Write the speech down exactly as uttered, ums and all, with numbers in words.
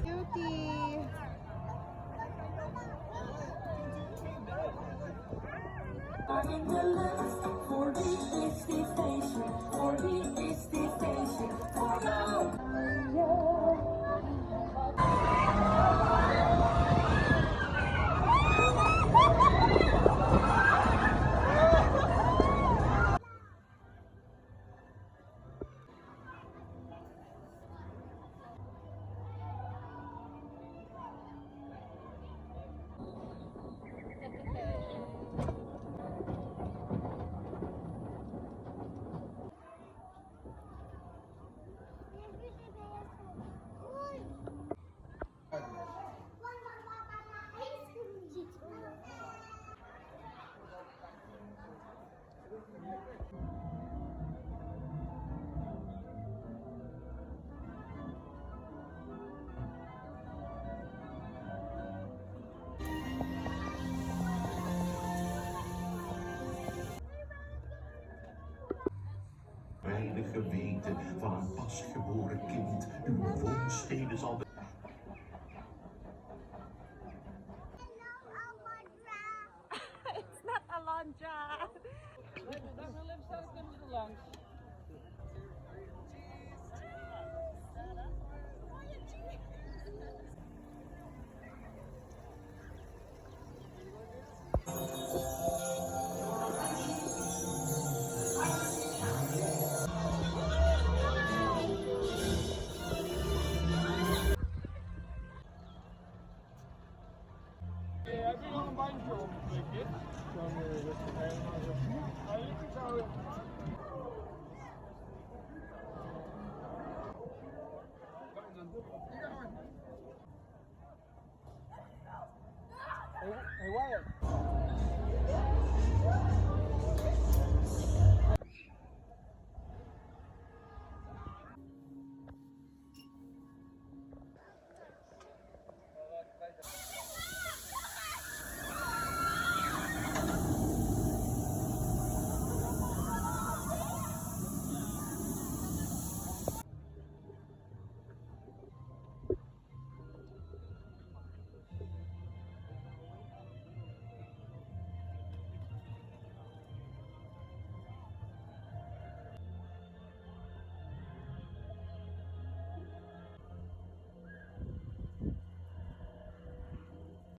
Beauty. Starting the list for the destination, for the destination, for now. Weinig geweten van een pasgeboren kind. Uw woonstede zal It's not Alondra. Daar gaan we zelf kunnen langs. Ja, heb je nog een bandje op, denk ik? Dan, eh, dat is het helemaal zo. Maar je kunt zo weer